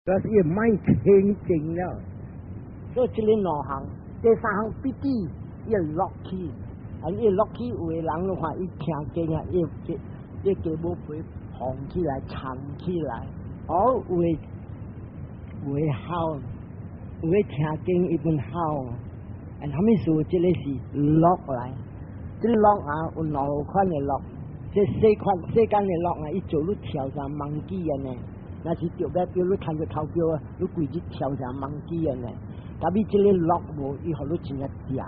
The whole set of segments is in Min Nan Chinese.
嗰是mind 清淨了。所以這个兩項，第三項 piti，伊樂起，啊伊樂起有的人的話，伊聽經啊，伊伊雞毛皮紅起來、長起來，哦，有的有的哭，有的聽經伊本哭，啊，啥物事？這个是樂來，這個樂啊有兩款的樂，這細款世間的樂啊，伊做你跳成 monkey 按呢，若是著欲叫你牽著頭腳啊，你規日跳成 monkey 按呢。但比這个樂無，伊予你真正恬，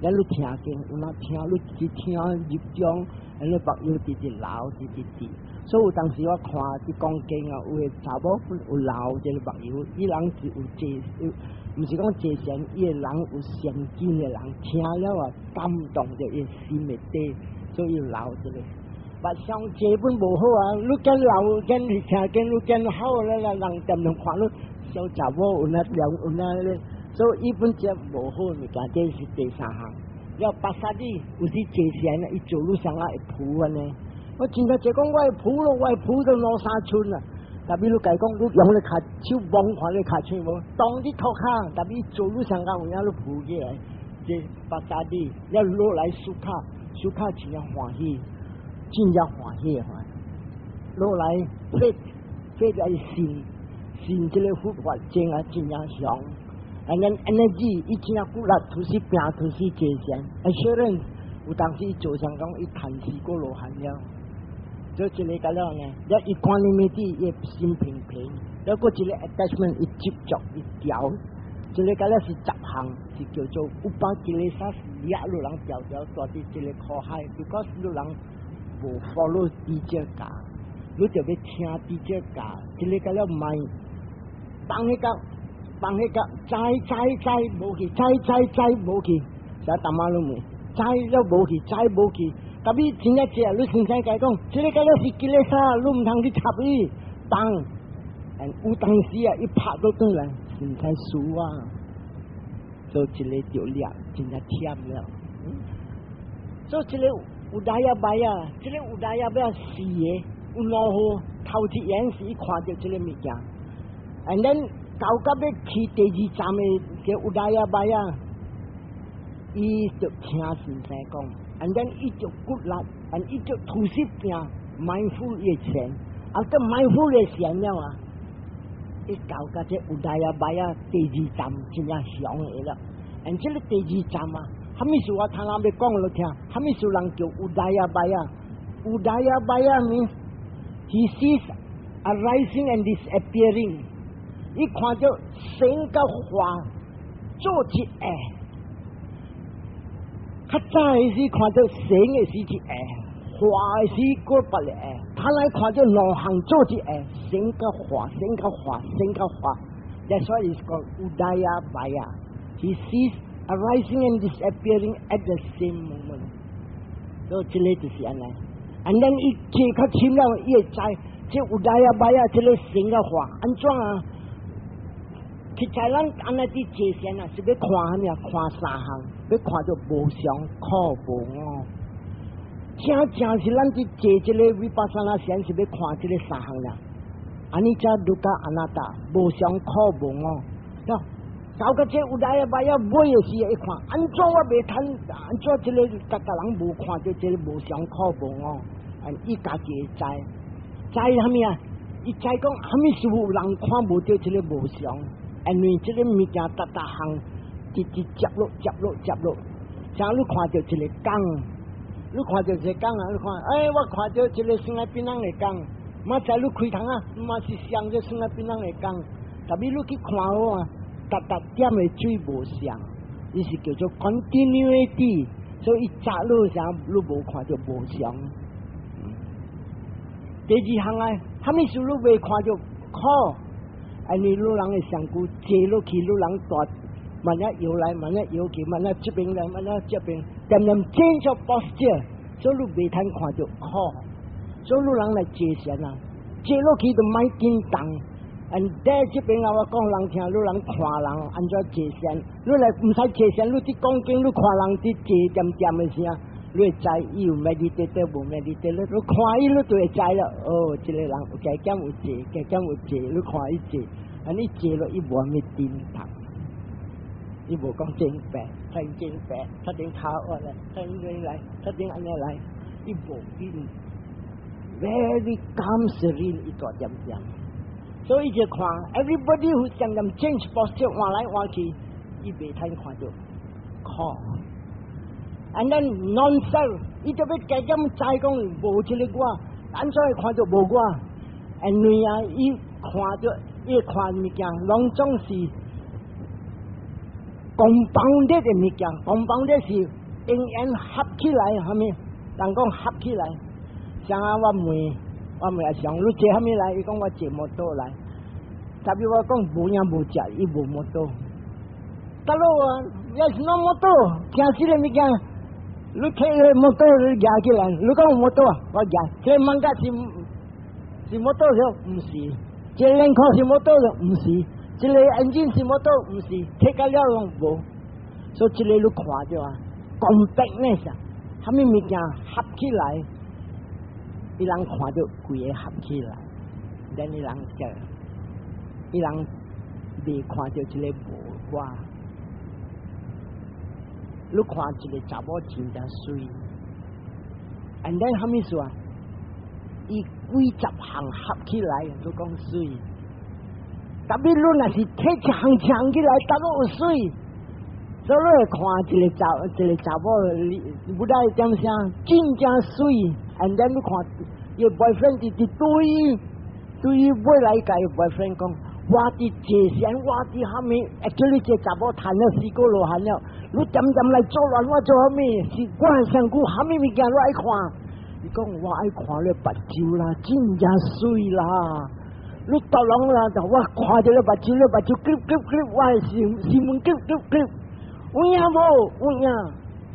咱你聽經有哪聽，你一聽入中，你目藥直直流，直直滴。所以有當時我看佇講經啊，有的查某有流這个目藥，伊人是有坐，毋是講坐禪，伊个人有善見的人，聽了啊感動著伊心會底，所以流這个。但上這本無好啊，你見流見聽經，你見好了啦，人恬恬看你小查某有哪涼有哪咧。所以伊本這無好物件，這是第三項。了 passaddhi 有時坐禪啊，伊做你啥啊會浮按呢？我真正就講我會浮咯，我會浮到兩三寸啊。但比你家講，你用你跤手摸看你跤手無？當你塗跤，但比做你啥啊有影你浮起來。這 passaddhi 了落來 sukha，sukha 真正歡喜，真正歡喜的話，落來 faith，faith 來信，信這个佛法真啊真正強。And then energy，伊真正骨力，就是拼，就是坐禪。Assurance，有當時伊做上講，伊趁死過羅漢了。做這个個了呢，了 equanimity，伊心平平。了閣一個 attachment，伊執着，伊掉。這个個了是十項，是叫做 upakkilesa，是掠你人條條蹛佇這个苦海，because 你人無 follow teacher 教，你就欲聽 teacher 教，這个個了莫放彼個。放彼個，知知知無去，知知知無去，啥淡仔攏問，知了無去，知無去。但你真正這，你先生共講，這个個了是 kilesa，你毋通去插伊，放。有當時啊，伊拍倒轉來，先生輸啊，所以這个就掠，真正忝了。所以這个 udayabbaya，這个 udayabbaya 四个，有兩號頭一眼是伊看著這个物件，and then 到到欲去第二站的叫 udayabbaya，伊就聽先生講，and then 伊就骨力，and 伊就吐息拼 mindful 的禪，啊，個 mindful 的禪了啊，伊到到這 udayabbaya 第二站真正強的了，and 這个第二站啊，啥物事我頭先欲講予聽，啥物事人叫 udayabbaya？Udayabbaya means he sees arising and disappearing。伊看著生佮化做一下，較早的時看著生的時一下，化的時閣別個下，他來看著兩項做一下，生佮化，生佮化，生佮化。That's why it's called udayabbaya. He sees arising and disappearing at the same moment. 所以這个就是按呢。And then 伊坐較深了，伊會知這 udayabbaya 這个生佮化按怎啊？實在咱按呢佇坐禪啊，是欲看啥物啊？看三項，欲看著無常、苦、無我。正正是咱佇坐這个 vipassana 禪，是欲看這个三項啦。Anicca、dukkha、anatta，無常、苦、無我。到個這 udayabbaya 尾的時，一看，按怎我袂趁？按怎這个逐逐人無看著這个無常、苦、無我？伊家己會知，知啥物啊？伊知講啥物事有人看無著這个無常？因為這个物件逐逐項直直接落、接落、接落，像你看著一个工，你看著一个工啊，你看，欸，我看著一个生在檳榔的工，嘛知你開窗啊，嘛是像這生在檳榔的工，但是你去看好啊，逐逐點的水無相，伊是叫做 continuity，所以伊扎落啥，你無看著無常。第二項啊，啥物事你袂看著苦？因為你人的身軀坐落去，你人大，慢仔搖來，慢仔搖去，慢仔這邊來，慢仔這邊，恬恬 change of posture，所以你袂通看著苦。所以你人來坐禪啊，坐落去就莫緊動。And 這邊啊，我講人聽，你人看人按怎坐禪，你來毋使坐禪，你佇講經，你看人佇坐恬恬的時，你會知伊有 meditate 無 meditate，你看伊你就會知了。哦，這个人有加減有坐，加減有坐，你看伊坐，按呢坐落伊無啥物點動，伊無講真白，突然真白，突然跤惡來，突然來，突然按呢來，伊無緊，very calm serene 伊大點點。所以就看 everybody who 漸漸 change posture 換來換去，伊袂通看著苦。And then non-self，伊就欲加減知講無這个我，按怎會看著無我？因為啊，伊看著伊看物件，攏總是 compounded 的物件，compounded 是永遠合起來，啥物？人講合起來，像啊，我問阿祥，你坐啥物來？伊講我坐摩托來。特別我講無影無食，伊無摩托。大佬啊，也是 no 摩托，驚死個物件。你提個摩托你舉起來，你講有摩托啊？我舉，這個艋舺是摩托了？毋是。這個輪箍是摩托了？毋是。這個 engine 是摩托？毋是。提個了攏無。所以這個你看著啊，compactness 啊，啥物物件合起來，伊人看著規个合起來，then 伊人叫，伊人未看著這個無我。你看一個查某真正媠，and then 啥物事啊？伊幾十項合起來，你講媠。特別你若是提一項搶起來，達到有媠。所以你會看一個查某，你不知點聲，真正媠。and then 你看伊 boyfriend 直直對對尾來共伊 boyfriend 講，我佇坐禪，我佇啥物？actually 這查某趁了四個羅漢了，你點點來作亂，我做啥物？是我身軀啥物物件我愛看。伊講我愛看你目睭啦，真正媠啦！你逐人啦，就我看著你目睭，你目睭clip clip clip，我的心心門clip clip clip，有影無？有影。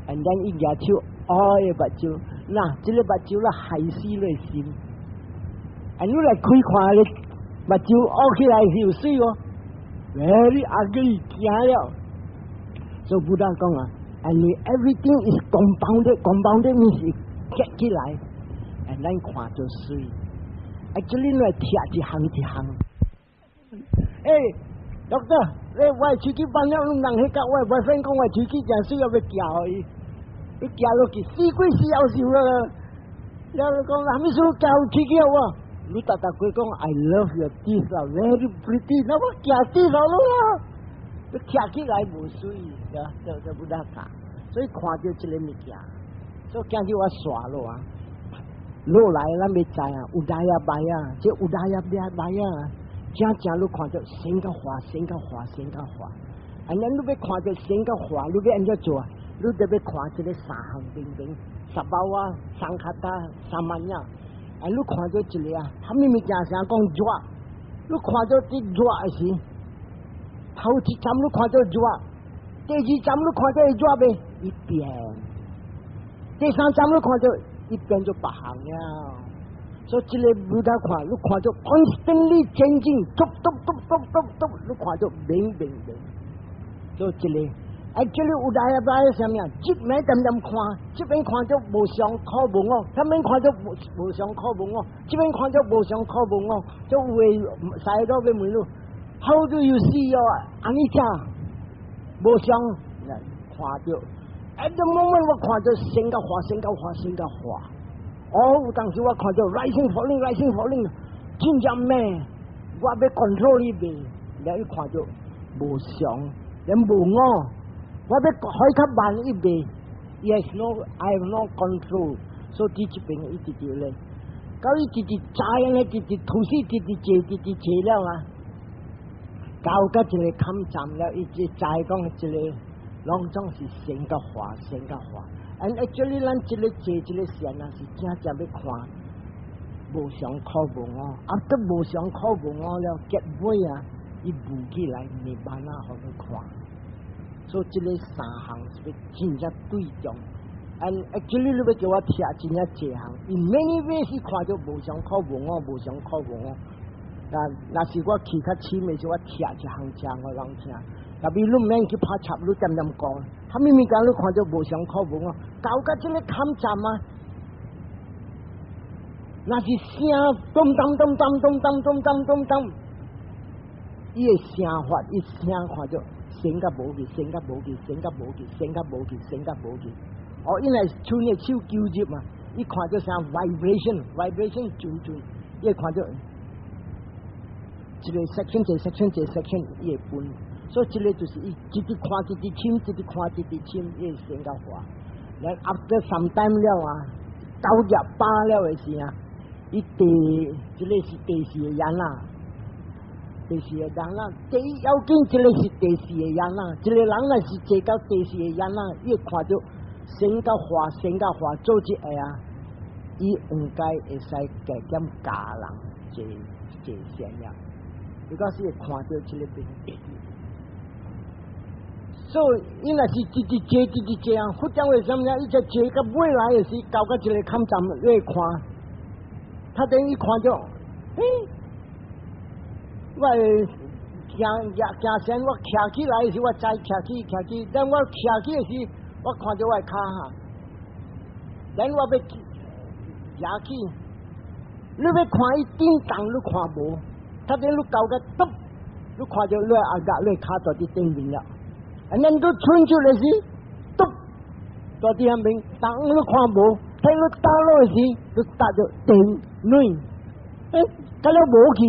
And then 伊舉手，哦，伊目睭，嗱，這个目睭啦害死你的心。啊，你來開看你目睭挖起來是有媠哦，very ugly，驚了。所以 Buddha 講啊，and everything is compounded，compounded means 結起來，and 咱看就媠。Actually 你來拆一項一項。欸，doctor，你我的喙齒放了，你人彼個我的 boyfriend 講我喙齒誠媠，欲夾予伊，你夾落去死鬼死夭壽了。了你講啥物事夾喙齒好無？你逐逐句講 I love your teeth 啦，very pretty，那我夾teeth 好啦。你拆起來無媠，對就就不得教。所以看著這個物件，所以今日我煞落啊。落來咱欲知啊，udayabbaya，這 udayabbaya，正正你看著生甲化，生甲化，生甲化。啊，咱你欲看著生甲化，你欲按怎做啊？你著欲看這个三項明明，sabhava、sankhata、samanya。啊，你看著一个啊，啥物物件啥講熱，你看著佇熱的時，頭一站你看著熱，第二站你看著會熱袂？伊變。第三站你看著伊變做別項了。所以這个 Buddha 看，你看著 constantly changing，嘟嘟嘟嘟嘟嘟，你看著明明明。所以這个，actually udayabbaya 啥物啊？這邊點點看，這邊看著無常苦無我，那邊看著無常苦無我，這邊看著無常苦無我，就有的師父欲問你，How do you see your anicca？無常，看著，at the moment 我看著生甲化，生甲化，生甲化。哦，有當時我看著 rising falling rising falling，真正猛，我欲 control 伊袂，了伊看著無常，連無我，我欲開較慢伊袂，Yes no I have no control，所以佇這邊一直直咧，到伊直直知影咧，直直吐死，直直坐，直直坐了啊，到甲一个坎站了，伊就知講這个攏總是生甲化，生甲化。And actually，咱這个坐這个禪啊，是正正欲看無常苦無我，啊，得無常苦無我了，結尾啊，伊悟起來，沒辦法予你看。所以這个三項是欲真正對中。And actually，你欲叫我聽真正濟項，in many ways 是看著無常苦無我，無常苦無我。若是我去較深的時，我聽一項講予人聽。特別你毋免去拍插，你點點講，啥物物件你看著無常苦無我，到甲這个坎站啊，若是聲咚咚咚咚咚咚咚咚咚咚，伊的聲法，伊聲看著生甲無去，生甲無去，生甲無去，生甲無去，生甲無去。哦，因為賰的手糾入嘛，伊看著啥 vibration，vibration 準準，伊會看著一個 section 一個 section 一個 section，伊會分。所以這個就是伊一直看一直深，一直看一直深，伊會生甲化。然後 after some time 了啊，九廿八了的時啊，伊第這個是第四個人啦，第四個人啦，第一要緊，這個是第四個人啦，這個人若是坐到第四個人啦，伊會看著生甲化，生甲化做這個啊，伊應該會使加減教人坐坐禪了，伊講是會看著這個病。所以，伊若是直直坐，直直坐啊，佛講為啥物啊？伊只坐到尾來的時，到到一個坎站，你會看，他等於看著，欸，我行行行先，我徛起來的時，我知徛起徛起，等我徛起的時，我看著我的跤哈，等我欲舉起，你欲看伊震動，你看無？他等你到個篤，你看著你阿額你跤在佇頂面了。啊，咱都伸出來時，篤在佇遐面，當你看無，睇你打落時，你打著電軟，欸，甲了無去，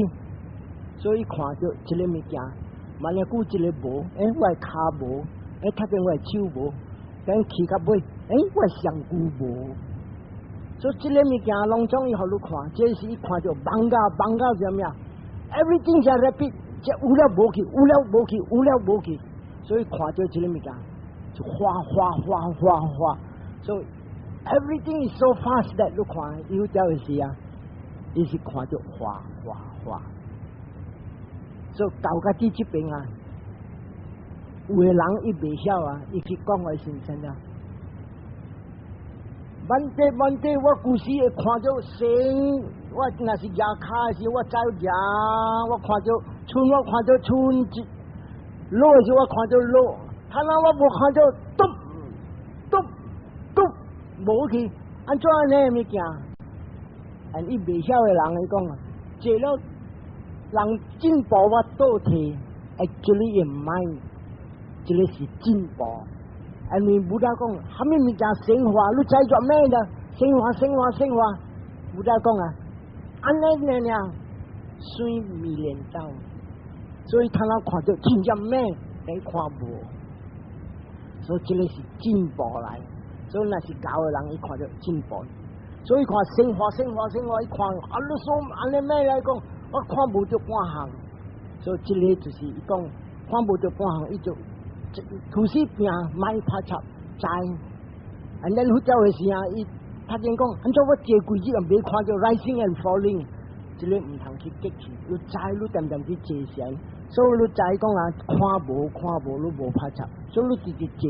所以看著這個物件，萬一久這個無，欸，我的跤無，欸，較邊我的手無，等去到尾，欸，我的上軀無，所以這個物件攏總伊予你看，這是伊看著 bhanga，bhanga 是啥物啊？Everything 是 rapid，這有了無去，有了無去，有了無去。所以看著這個物件，就嘩嘩嘩嘩嘩，所以 everything is so fast that 你看有條的時啊，伊是看著嘩嘩嘩。所以到到佇這邊啊，有的人伊袂曉啊，伊去講話是啥啊？Bhante Bhante，我舊時會看著生，我若是舉跤的時，我知舉，我看著賰，我看著賰一落的時，我看著落，他那我無看著篤篤篤無去，按怎按呢物件？啊，伊袂曉的人伊講啊，坐了人進步我倒退，actually 毋免，這個是進步。因為 Buddha 講，啥物物件生化，你知做咩的？生化生化生化，Buddha 講啊，按呢爾爾，水未練到，所以他那看著真正美，你看無，所以這個是進步來。所以若是教的人，伊看著進步。所以看生化生化生化，伊看啊，你說按呢咩來講，我看無著半項。所以這個就是伊講看無著半項，伊就吐司病莫拍插知。And then 佛教的時啊，伊他見講，按怎我坐幾日也袂看著 rising and falling，這個毋通去激氣，你知你恬恬去坐禪，所以你知講啊，看無看無，你無拍插，所以你直直坐，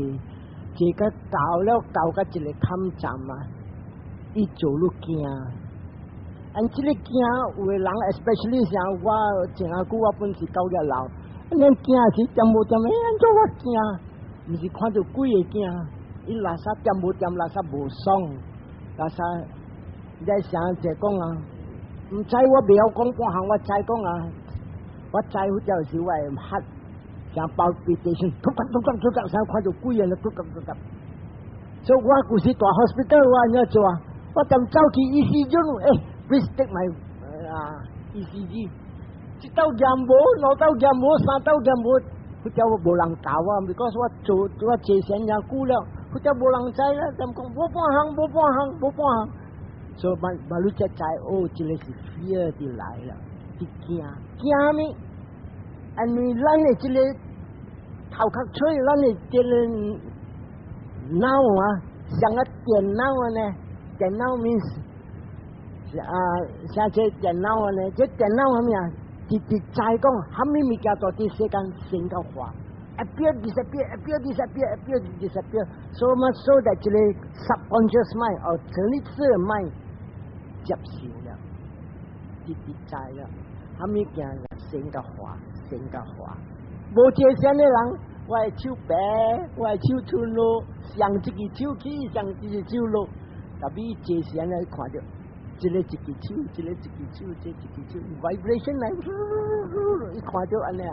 坐甲到了到甲一個坎站啊，伊做你驚。按這個驚有的人，especially 像我前仔久我本是九月老，恁驚是恬無恬，欸，按怎我驚？毋是看著鬼會驚，伊垃圾恬無恬，垃圾無爽，垃圾你想者講啊，毋知我袂曉講半項，我知講啊，我知好就是我會 heart 像 palpitation，突突突突突突，像看著鬼啊，突突突突。所以我舊時蹛 hospital 我按怎做啊？我踮走去 ECG，欸，please take my 啊 ECG，一道驗無，兩道驗無，三道驗無，佛教無人教我，because 我做我坐禪遮久了，佛教無人知啦，踮講無半項，無半項，無半項，所以嘛嘛你才知哦，這個是 fear 的來了，佇驚驚物？因為咱的這個頭殼吹，咱的這個腦啊，像個電腦啊呢，電腦 means 啊，像這電腦啊呢，這電腦啥物啊？直直知講，啥物物件在佇世間生甲化，appear disappear appear disappear appear disappear，所以嘛，所以這個 subconscious mind 哦，潛意識的 mind 接受了，直直知了，啥物件生甲化，生甲化，無坐禪的人，我的手白，我的手褪落，上一支手起，上一支手落，特別坐禪來看著，這个一支手，這个一支手，這一支手，vibration 來，伊看著按呢，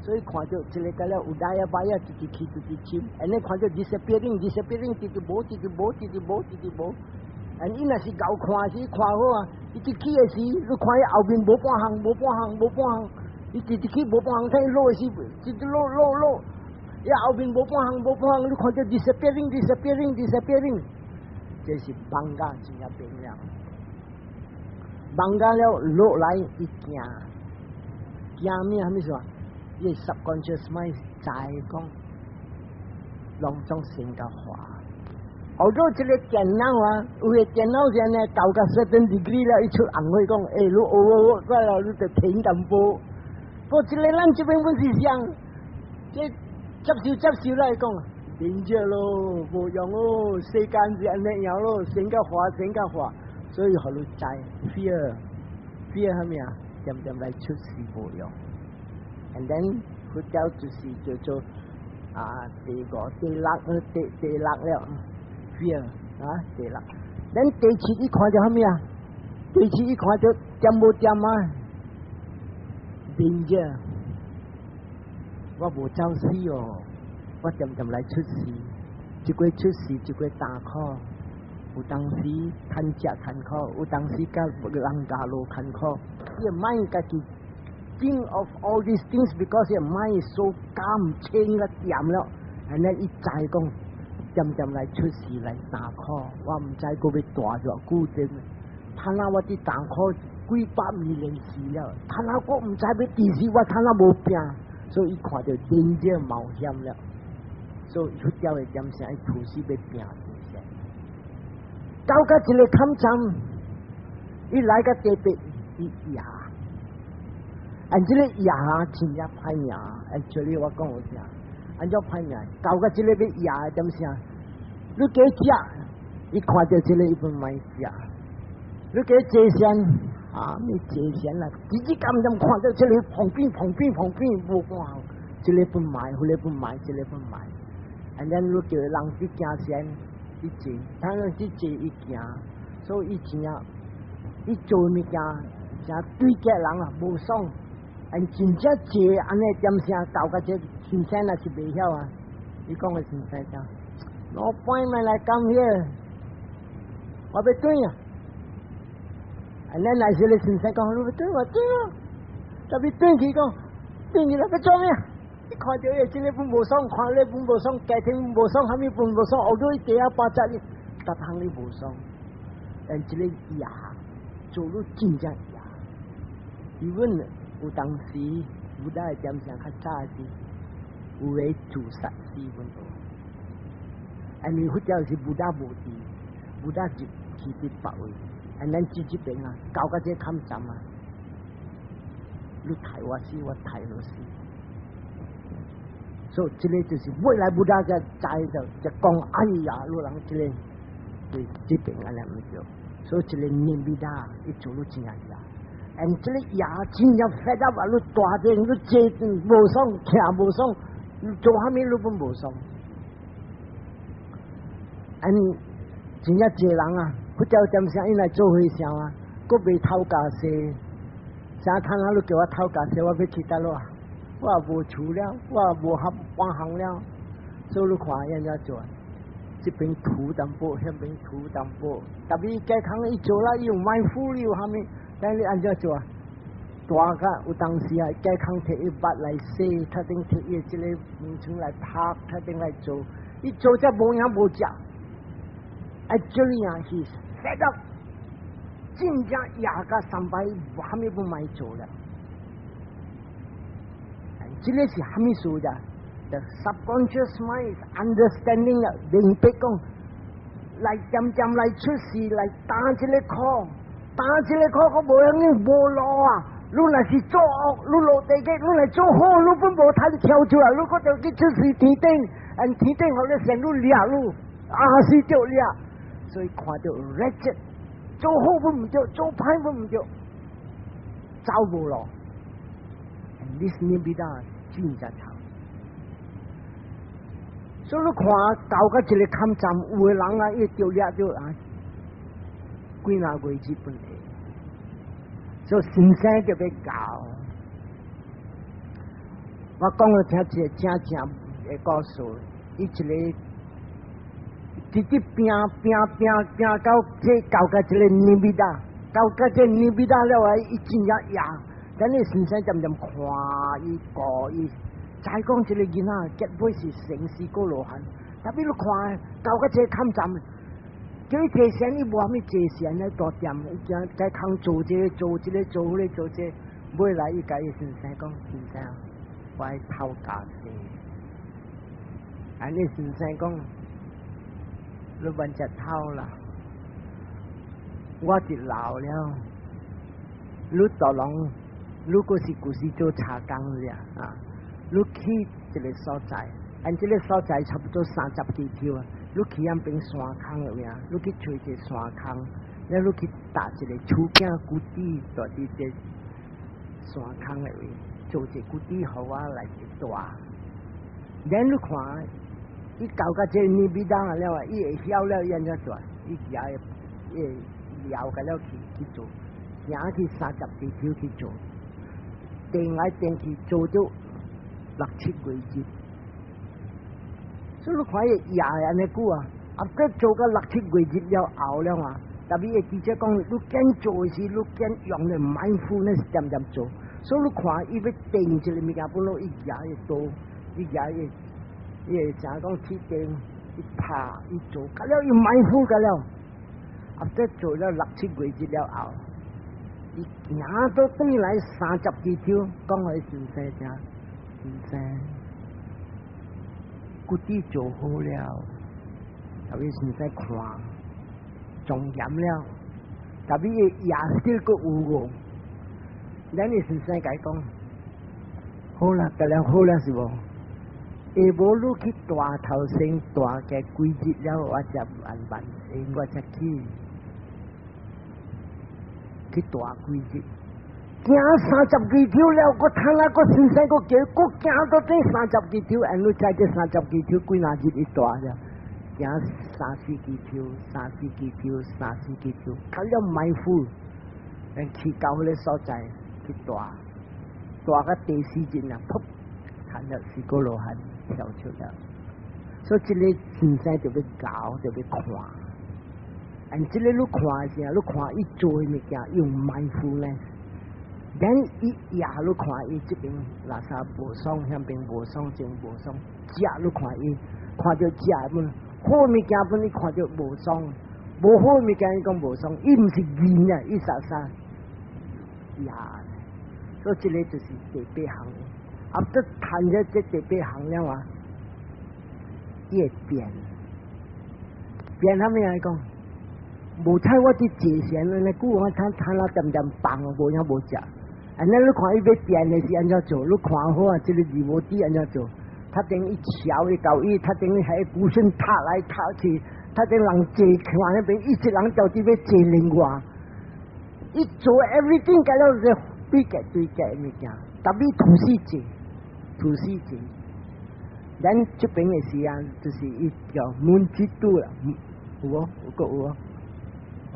所以看著這个個了有來啊擺啊，直直去直直手，按呢看著 disappearing disappearing，直直無，直直無，直直無，直直無。And 伊若是𠢕看時看好啊，伊直去的時，你看伊後面無半項，無半項，無半項，伊直直去無半項，睇伊落的時，直直落落落，伊後面無半項，無半項，你看著 disappearing disappearing disappearing，這是 bhanga 真正變了。bhanga 了落來伊驚，驚咩？啥物事啊？伊 subconscious mind 知講，攏總成個化。後頭這個電腦啊，有的電腦是按呢，到個 certain degree 了，伊出紅火講，欸，你學學了，你就停淡薄。不過這个咱這邊阮是啥？這接受接受來講，停著咯，無用哦，世間是按呢樣咯，成個化成個化，所以予你知 fear，fear 啥物啊？漸漸來出事無用。And then 佛教就是叫做啊第五、第六、第六了。fear 啊，第六，咱第七伊看著啥物啊？第七伊看著掂無掂啊？danger，我無走死哦，我漸漸來出事，一過出事一過擔苦，有當時趁食艱苦，有當時佮人家路艱苦。伊 mind 家己 think of all these things because 伊 mind is so calm 清個掂了，and then 伊知講，漸漸來出事來擔苦，我毋知閣欲蹛偌久陣。他那我佇擔苦幾百年時了，他那我毋知欲佇時，我他那無拼，所以伊看著人這冒險了，所以佛教的點聲，伊吐死欲拼。到到一个坎站，伊來個特別，伊贏，按這个贏真正歹命，actually 我講有聽。按怎歹命？到到這个欲贏的點聲，你加食，伊看著這个伊本莫食。你加坐禪，啊，你坐禪啦，直直咁咁看著這个旁邊旁邊旁邊無半項，這个本賣，彼个本賣，這个本賣。And then 你叫人去行禪，伊坐，他人去坐伊行，所以伊真正，伊做物件，誠對個人啊，無爽。And 真正坐按呢點聲，到甲這先生若是袂曉啊，伊講的先生講，No point 來 come here，我欲轉啊。And then 若是咧先生講，你欲轉我轉啊，特別轉去講，轉去來欲做咩？你看著伊這个本無爽，看咧本無爽，家庭無爽，啥物本無爽，學到伊地下八節你，逐項你無爽。但這个贏做你真正贏，even 有當時 Buddha 的點聲較早時，有個自殺死阮學，因為佛教是 Buddha 無佇，Buddha 入去佇別位，啊，咱這這邊啊，搞到這坎站啊，你刣我死，我刣你死，所以這个就是未來 Buddha 才知就就講，哎呀，你人這个對這邊按呢毋對，所以這个 nibbida 伊做你真正贏。And 這个贏真正 fed up 啊！你大陣你坐無爽，徛無爽，做啥物你攏無爽。And 真正濟人啊，佛教點聲伊來做和尚啊，閣袂頭家洗，啥通啊？你叫我頭家洗，我欲去佗落啊？我也無厝了，我也無合半項了，所以你看伊按怎做？這邊塗淡薄，彼邊塗淡薄，特別健康伊做啦，伊有 mindful 有啥物？但你按怎做啊？大甲有當時啊，健康摕伊筆來洗，他頂摕伊這個名稱來拍，他頂來做，伊做才無影無跡。Actually 啊，he's fed up，真正贏甲三擺，啥物都莫做了。這個是啥物事咋？The subconscious mind is understanding 啦，明白講，來漸漸來出事，來擔這个苦，擔這个苦，閣無用無路啊！你若是做惡，你落地獄；你若做好，你本無通跳出來，你閣著去出世天頂，按天頂予你先你掠你，啊是著掠，所以看著 wretched，做好本毋對，做歹本毋對，走無路。And this nibbida 真正臭。所以你看到甲一个坎站，有的人啊，伊著掠著啊，幾若月日本會。所以先生就欲教。我講予聽一個正正的故事，伊一個直直拼拼拼拼到這到甲這個 nibbida，到甲這 nibbida 了啊！伊真正贏，等你先生漸漸看伊顧伊，知講這個囡仔結尾是成四果羅漢，特別你看到甲這個坎站，叫伊坐禪，伊無啥物坐禪咧大店，伊驚在空做這個做這個做彼個做這個，尾來伊共伊先生講，先生，我愛頭家生。按呢先生講，你免食頭啦，我一老了，你大人，如果是舊時做茶工咧啊，你去一個所在，按這個所在差不多三十幾條啊，你去遐邊山空的位啊，你去揣一個山空，了你去搭一個厝囝 kuti 蹛佇這山空的位，做一個 kuti 予我來一住。然你看，伊到甲這 nibbida 了啊，伊會曉了，伊按怎做？伊也會會了解了去去做，行去三十幾條去做，定來定去做咗六七個月。所以你看伊也會按呢久啊，啊，閣做到六七個月了後了啊，特別會記者講，你揀做的時，你揀用的 mindfulness 點點做，所以你看伊欲定一个物件，本來伊舉會刀，伊舉會，伊會誠講鐵定，伊拍伊做，甲了伊 mindful 甲了，啊，閣做了六七個月了後，伊行到轉來三十幾條，講予先生聽，先生，kuti 做好了，特別先生看，莊嚴了，特別伊也是閣有無？咱的先生共伊講，好啦，甲了好了是無？下晡你去大頭先大嘅幾日了，我才慢慢我才去去大幾日。行三十幾條了，閣趁啊，閣先生閣叫，閣行到這三十幾條，按你知這三十幾條幾若日一大了，行三四幾條，三四幾條，三四幾條，較了 mindful，去到彼个所在去蹛，蹛到第四日啊，噗，看到四果羅漢跳出來，所以這個先生就欲教，就欲看。按這個你看時，你看伊做的物件用 mindfulness。咱伊也你看伊這邊垃圾無爽，遐邊無爽，這無爽，食你看伊看著食本好物件本，伊看著無爽，無好物件伊講無爽，伊毋是認啊，伊實實也，所以這個就是第八項。啊，得談咗這第八項了啊，伊會變，變啥物來講？無彩我佇坐禪呢，久我攤攤了點點放，無影無食。按呢你看伊欲變的是按怎做？你看好啊，這個二無底按怎做？他等伊橋伊搞伊，他等於喺古身踏來踏去，他等人坐看彼邊，一個人到底欲坐另外，伊做 everything 甲了是對格對格的物件，特別吐死坐，吐死坐。咱這邊的時間就是伊叫門之度啦，有無？有閣有無？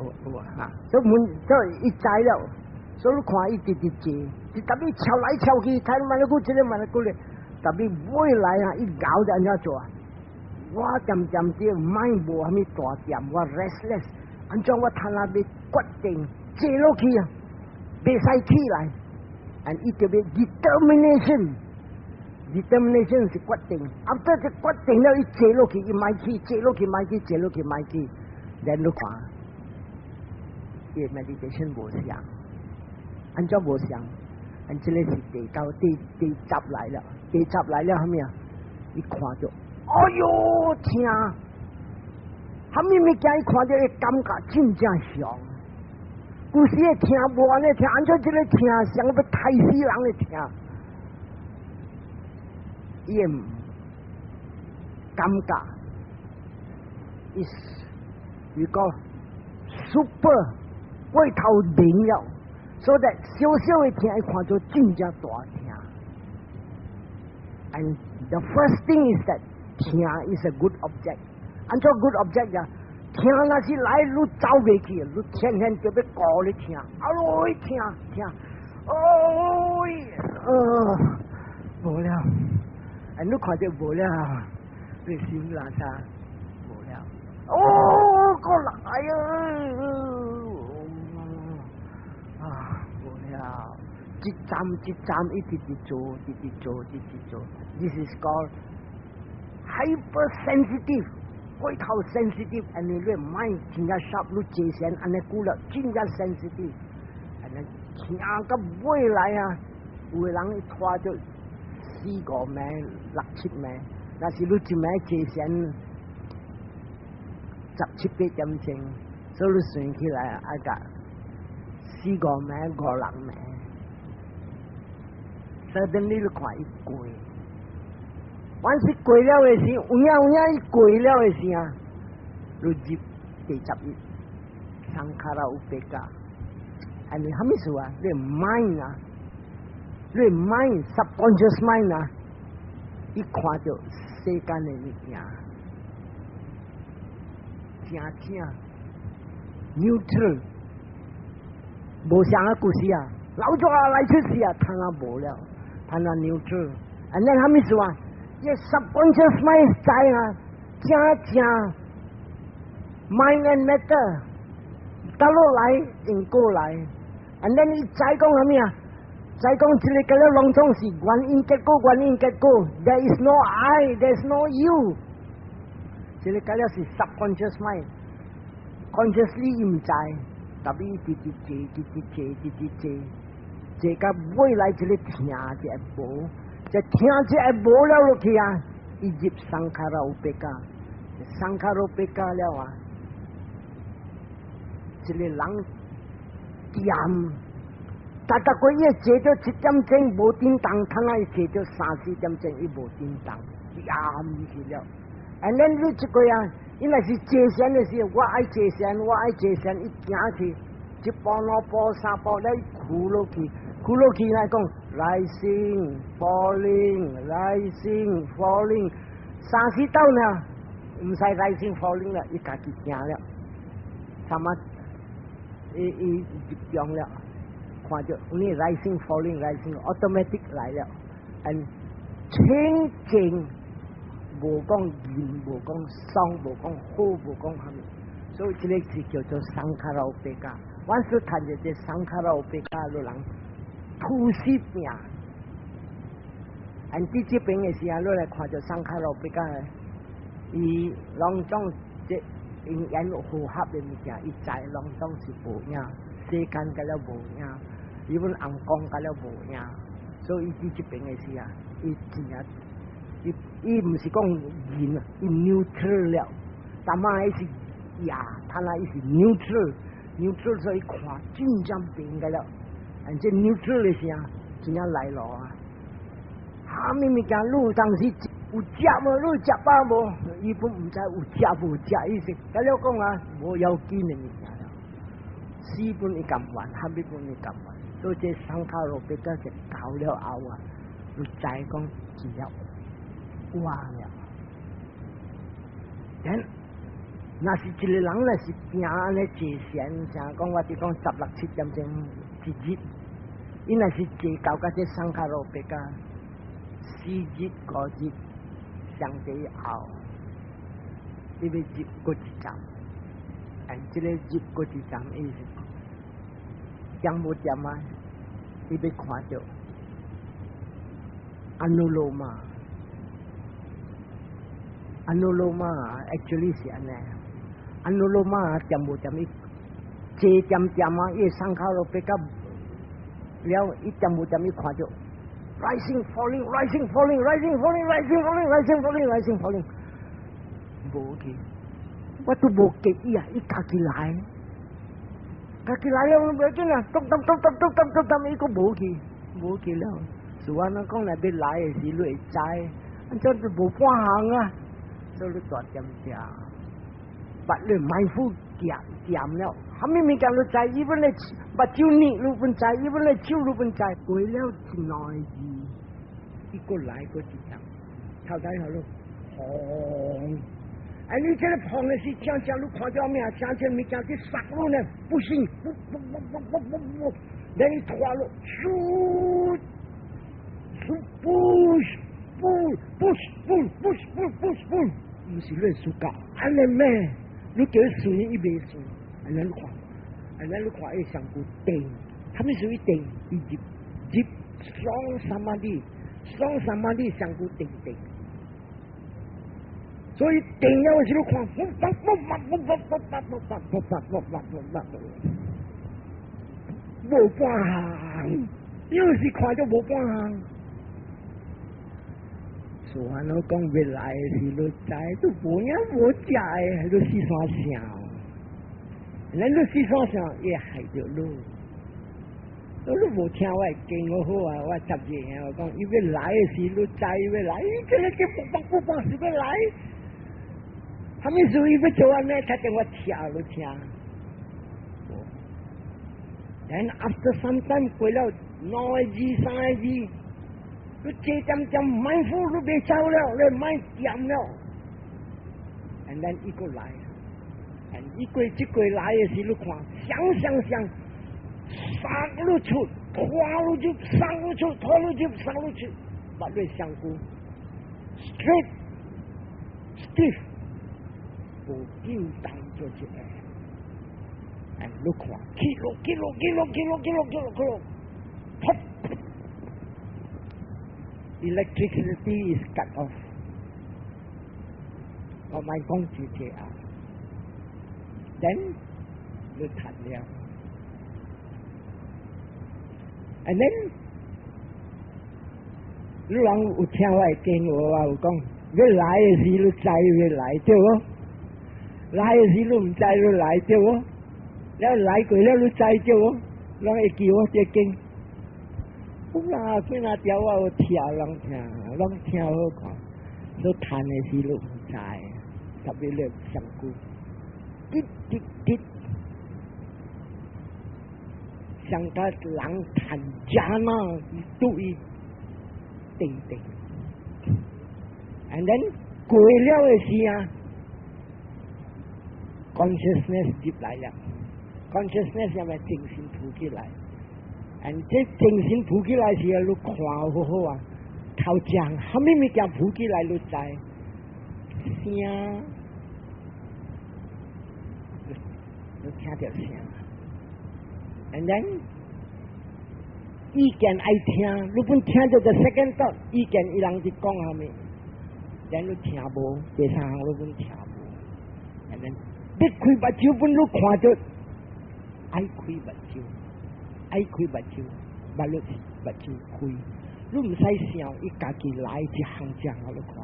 有有哈，所以門所以伊知了。所以你看伊直直坐，伊特別翹來翹去，睇慢了久，這個慢了久咧，特別未來啊，伊熬就按怎做啊？我漸漸啲 mind 無啥物大點，我 restless，按怎我趁啊欲決定坐落去啊，袂使起來，and 伊就欲 determination，determination 是決定，啊，這個決定了，伊坐落去，伊莫起，坐落去莫起，坐落去莫起，然你看，伊 meditation 無相。按怎無相？按這個是第九、第十來了，第十來了，啥物啊？伊看著，哎喲，疼！啥物物件伊看著會感覺真正強。舊時的疼無按呢疼，按怎這個疼像欲刣死人的疼？伊會感覺，is 如果 super 過頭靈了。所以小小的疼，伊看做真正大疼。And the first thing is that 疼 is a good object。按怎 good object 呀？疼疼若是來，你走袂去，你天天就欲顧咧疼，啊囉疼疼，哦，無了，啊你看著無了，你心垃圾無了，哦，閣來啊，啊，無了，一站一站一直直做，直直做，直直做，This is called hypersensitive。過頭 sensitive，按呢你 mind 真正 sharp，你坐禪按呢久了，真正 sensitive，按呢疼到尾來啊，有的人拖著四五暝、六七暝，若是你一暝坐禪十七八點鐘，所以你算起來愛共四五暝、五六暝，所以你你看伊過。凡是過了的時，有影有影伊過了的時啊，你入第十一，sankhara upekkha，按呢啥物事啊？你 mind 啊，你 mind subconscious mind 啊，伊看著世間的物件，正正 neutral，無啥個故事啊，老早來出事啊，攤啊無了，攤啊 neutral，按呢啥物事啊？伊 subconscious mind 知啊，正正 mind and matter，倒落來因果來，and then 伊知講啥物啊？知講這个個攏總是原因結果，原因結果，there is no I，there is no you。這个個了是 subconscious mind，consciously 伊毋知，但伊直直坐，直直坐，直直坐，坐到尾來這個疼就會無。這疼這會無了落去啊！伊入 sankhara upekkha，sankhara upekkha 了啊！一個人恬，逐逐個月坐著一點鐘無振動，通啊伊坐著三四點鐘伊無振動，恬去了。And then 你這個啊，伊若是坐禪的時候，我愛坐禪，我愛坐禪，伊行去一步兩步三步咧屈落去，屈落去來講，rising falling rising falling，三四道呢，毋使 rising falling 了，伊家己行了，他媽伊伊入中了，看著你 rising falling rising automatic 來了，and 清淨，無講熱，無講爽，無講好，無講蝦米，所以這個是叫做 sankhara upekkha。我所談著這 sankhara upekkha，就人吐死病。按佇這邊的時候，你來看著 sankhara upekkha，伊攏總這因緣和合的物件，伊知攏總是無影，世間甲了無影，伊本紅光甲了無影，所以伊佇這邊的時候，伊真正。伊伊毋是講人啊，伊 neutral 了，但嘛伊是呀，他那伊是 neutral，neutral 所以看真正變個了，而這 neutral 的時候，真正來咯啊！蝦米物件，你有當時有食無？你有食飽無？伊本毋知有食無食，伊是甲了講啊，無要緊的物件了。死本伊甘願，蝦米本伊甘願，所以這 sankhara upekkha 就到了後啊，你知講真正。哇了！但若是一個人若是拼按呢坐禪，像講我佇講十六七點鐘一日，伊若是坐到甲這 sankhara upekkha 四日五日相對後，伊欲入閣一站，按這个入閣一站，伊是點無點啊？伊欲看著 anuloma。Anuloma actually 是按呢，anuloma 點無點伊坐點點啊，伊 sankhara upekkha 了，伊點無點伊看著 rising falling rising falling rising falling rising falling rising falling rising falling，無去，我都無記伊啊，伊家己來，家己來了，無要緊啊，咚咚咚咚咚咚咚咚，伊閣無去，無去了。是我咱講來欲來的時，你會知，按怎就無半項啊。所以你大點點，把你mindful 點點了，蝦米物件你知，even 你目睭膩你本知，even 你手你本知，過了一兩個字，伊閣來閣一站，頭頂好咯，紅，哎，你這個碰的是正正，你看著咩？正正物件去殺你呢？不行，不不不不不不不，連你拖落，咻，咻，push push push push push push push，毋是你暑假，按呢咩？你叫伊順，伊袂順，按呢你看，按呢你看伊上古定，啥物屬於定？伊入入雙 samadhi，雙 samadhi 上古定定。所以定了時你看，不不不不不不不不不不不不不，無半項，有時看著無半項。所以我講欲來時你知，都無影無食的，你四山想，咱你四山想會害著你。你無聽我的經好啊，我十日啊，我講伊欲來的時你知欲來，這个這不不不是欲來。啥物事伊欲做按呢？才等我聽你聽。Then after some time 過了兩個字三個字，你這點點 mindful 你袂走了，你 mind 恬了。And then 伊閣來，and 伊過這過來的時，你看，想想想，殺你出，拖你入，殺你出，拖你入，殺你出，把你身軀 straight stiff。無震動做一個，哎，你看，起落起落起落起落起落起落起落，噗！Electricity is cut off。我莫講這個啊，then 你斷了，and then 你人有聽我的經無啊？有講，欲來的時你知欲來對無？來的時你毋知你來對無？了來過了你知對無？攏會記我這經。有啦，幾若條我有聽人聽，攏聽好看。所以談的時你毋知，特別你上久，滴滴滴，像他人談 jhana 對定定，and then 過了的時啊，consciousness 入來了，consciousness 係咪精神浮起來？and 這精神浮起來時啊，你看好好啊，頭前啥物物件浮起來，你知聲，你聽著聲，and then 意見愛聽，你本聽著個 second thought，意見伊人佇講啥物，then 你聽無，第三項你本聽無，and then 你開目睭本你看著，愛開目睭，愛開目睭，目睭目睭開，你毋使想，伊家己來一項一項你看，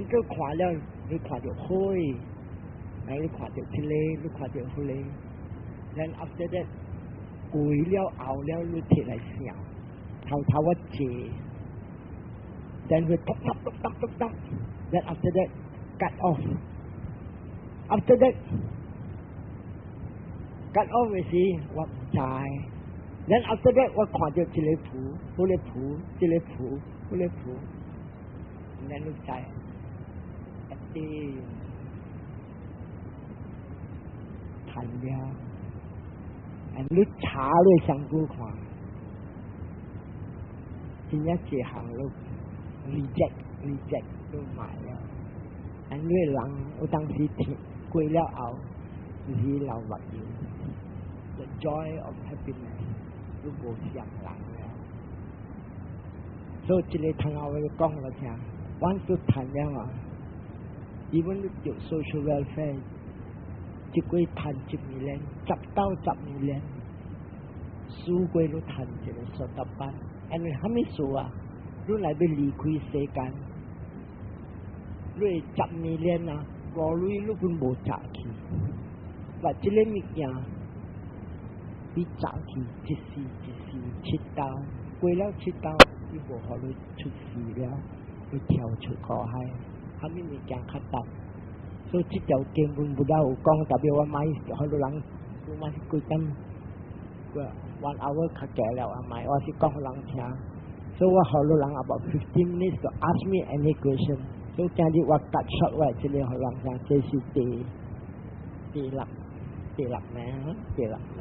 毋過看了，你看著花，然後你看著這個，你看著彼個，then after that 過了後了，你提來想，頭頭我坐，then 會咚咚咚咚咚咚，then after that cut off，after that cut off 的時我毋知，then after that 我看著這個符，彼個符，這個符，彼個符，then 你知，一啲談了。你查你身軀看，真正這項都 reject reject 都賣了。啊，你人有當時聽過了後，就是流目油，the joy of happiness 都無相人了。所以這个頭我講了聽，阮都趁了啊，even 你做 social welfare，一個月趁1 million，10到10 million，輸過你趁一个 sotapanna，因為啥物事啊？你若欲離開世間，你十 million 啊，五鐳你本無賺去，把這个物件你賺去一世一世七道，過了七道，你無予你出事了，你跳出苦海，啥物物件較值？所以這條經文不了有講，特別我買好多人，我買是幾點？1 hour 較濟了啊，買我是講予人聽，所以我予人 about 15 minutes to ask me any question。所以今日我 cut short 我這個予人聽，這是第六名，第六名。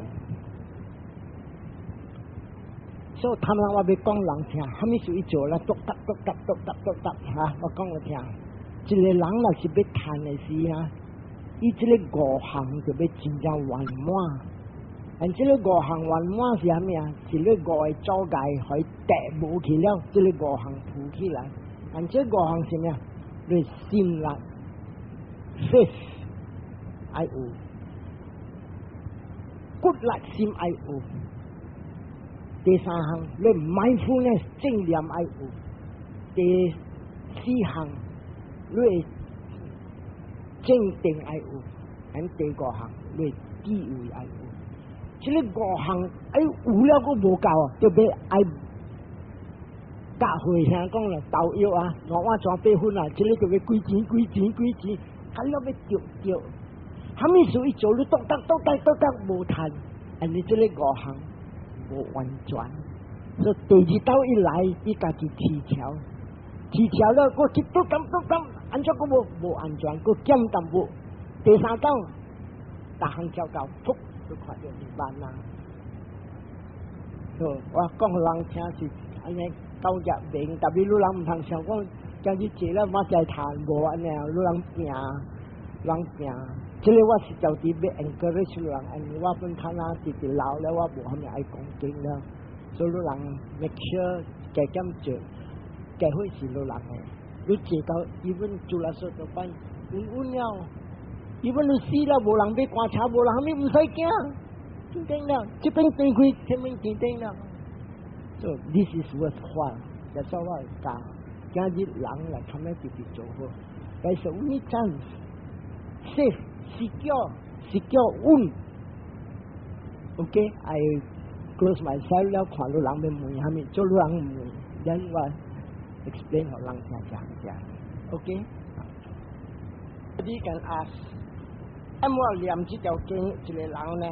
所以他們我欲講人聽，啥物事伊做啦，篤答篤答篤答篤答嚇，我講你聽。一個人若是欲趁的時啊，伊這个五項就欲真正圓滿。但這个五項圓滿是啥物啊？是你五个阻礙予伊綴無去了，這个五項浮起來。但這五項是啥物啊？你信力、faith 愛有，骨力心愛有。第三項，你 mindfulness 正念愛有。第四項，你正定愛有。and 第五項，你智慧愛有。這个五項愛有了，閣無夠啊，就欲愛教會聽講啦，投藥啊，2碗紙八分啊，這个就欲幾錢幾錢幾錢，啊了欲著著，啥物事伊做你篤得篤得篤得無趁，and 你這个五項無完全，所以第二道一來，伊家己起橋，起橋了，閣去篤咁篤咁，按怎閣無無安全，閣減淡薄。第三道，逐項調到，噗，就看著涅槃啦。所以我講予人聽是按呢教育明，特別你人毋通想講，今日坐了馬會趁無按呢，你人拼，人拼。這个我是就佇欲 encourage 人，因為我本較若直直老了，我無啥物愛講經了，所以你人 make sure 加減做，機會是你人的。你坐到 even 做了說就辦穩穩了，even 你死了無人欲棺車，無人啥物毋使驚，天頂了，這邊斷開，這邊天頂了。So this is worthwhile，就所以我會教，今日人來他們直直做好，但是 only chance safe secure 穩。OK，I close myself 了，看你人欲問啥物，做你人問，then 我 explain 予人聽講講。OK，你 can ask，咁我念這條經一個人呢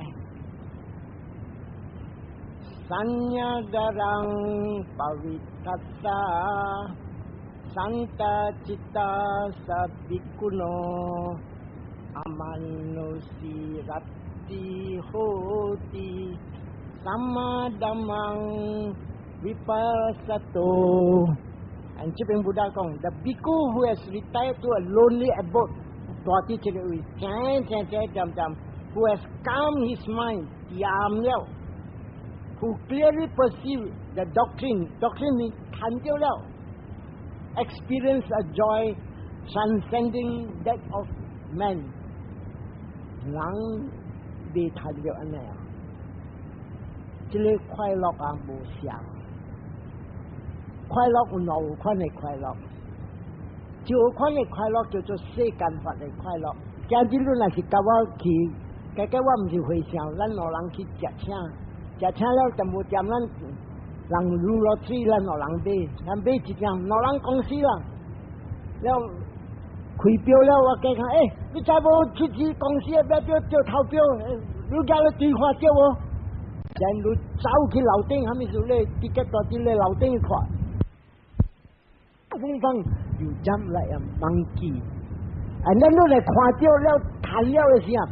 ？Saññāgāraṃ pavitthassa santaccittassa bhikkhunō amanussī rati hoti sammā-dhammaṃ vipassato. And 這邊 Buddha 講，the bhikkhu who has retired to a lonely abode，蹛佇這个位，靜靜靜靜靜，who has calmed his mind，恬了，who clearly perceive the doctrine，doctrine 你看到了，experience a joy transcending that of man，人未趁著按呢啊，這个快樂啊無相，快樂有兩款的快樂，一款的快樂叫做世間法的快樂。今日你若是佮我去，家家我毋是和尚，咱兩人去食請，食請了淡薄店，咱人擼落水，咱兩人買，咱買一張，兩人公司啦，了開表了，我加看，欸，你知無？出去公司的表表掉頭表，你舉咧對看著無？然你走去樓頂，啥物事咧？直接蹛佇咧樓頂看，風風 you jump like a monkey。And then 你來看著了，趁了的時候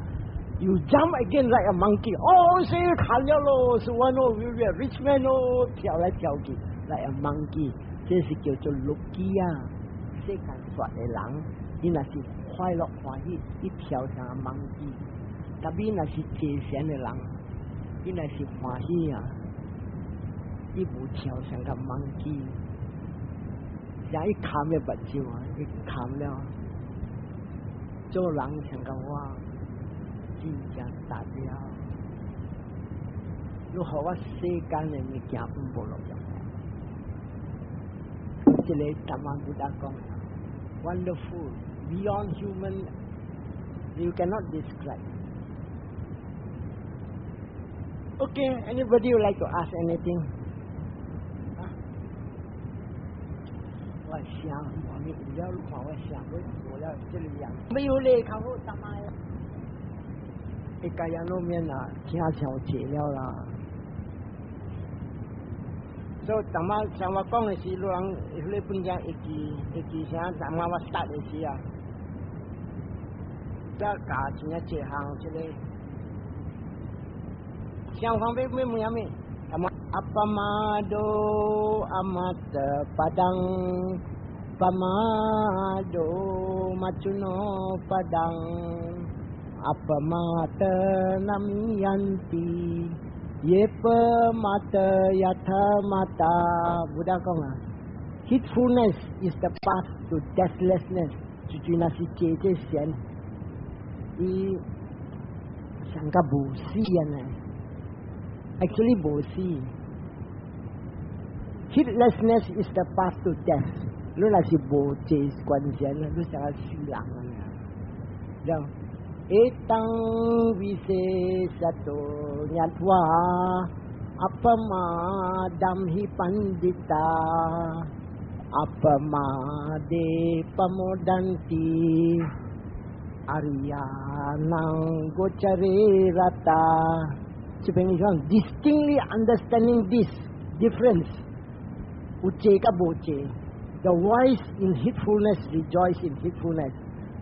，you jump again like a monkey。哦，死趁了咯，是我咯，we are rich man 咯，跳來跳去，like a monkey。這是叫做 lokiya，世間法的人，伊若是快樂歡喜，伊跳像 monkey。Tapi 若是坐禪的人，伊若是歡喜啊，伊無跳像個 monkey，像伊含了目睭啊，伊含了。做人像個我，真正達了。你予我世間的物件無路用。這个達摩 Buddha 講，wonderful beyond human, you cannot describe. Okay, anybody would like to ask anything? 啊？我想，我咪有了，你看我想，我無了這个樣。沒有咧，較好怎麼？一家人攏免啦，聽上濟了啦。所以淡仔像我講的是，有人彼個本件會記會記啥？淡仔我 start 的時啊，才教真正這項這個。相反欲欲問啥物？Appamado amata padang pamado macuno padang appamata namayanti ye pamata yatha mata Buddha 講啊，Heedfulness is the path to deathlessness。就就若是坐這禪，伊上較無死啊呢。Actually 無死。Heedlessness is the path to death。你若是無坐觀禪，你成個死人啊！這樣，Etang visesato ñattva appamadam hi pandita appamade pamodanti ariyanang gocare rata。這邊伊講 distinctly understanding this difference，有坐佮無坐。The wise in heedfulness rejoice in heedfulness,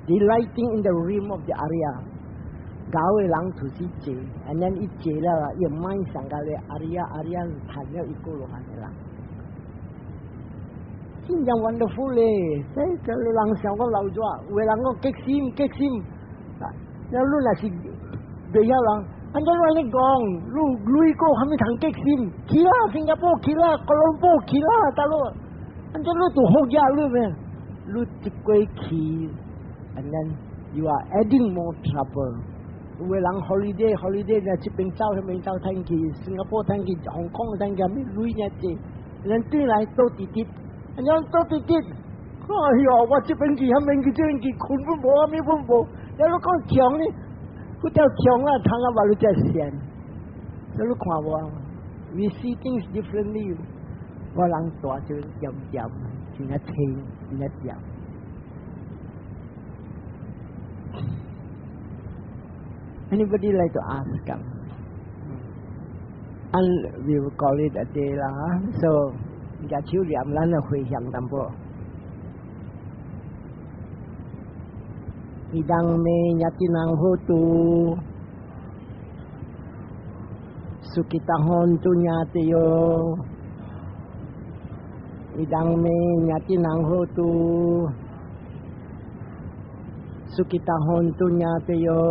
delighting in the realm of the Arya。𠢕的人就是坐，and then 伊坐了，伊 mind 上個咧 Arya Arya 談了一個羅漢的人。真正 wonderful 咧，這個人想講老咗，有的人講激心激心，啊，了你若是袂曉人。按怎按呢講？你鐳過啥物通激心？去啦，新加坡去啦，哥倫坡去啦，大佬。按怎你都好嘢你咩？你一過去，and then you are adding more trouble。有的人 holiday holiday 呢，這邊走彼邊走，趁去新加坡趁去，香港趁去，啥物鐳爾濟，人轉來倒直直，按怎倒直直？哎喲，我這邊去，彼邊去，這邊去，睏本無，啥物本無，了你講強呢？嗰條強啊，通啊話你只線，你看無？We see things differently。我人大就點點，真正清，真正點。Anybody like to ask? And we will call it a day 啦。So，舉手念咱就回向淡薄。Idang me ñatinang hotu sukhita hontu ñatayo Idang me ñatinang hotu sukhita hontu ñatayo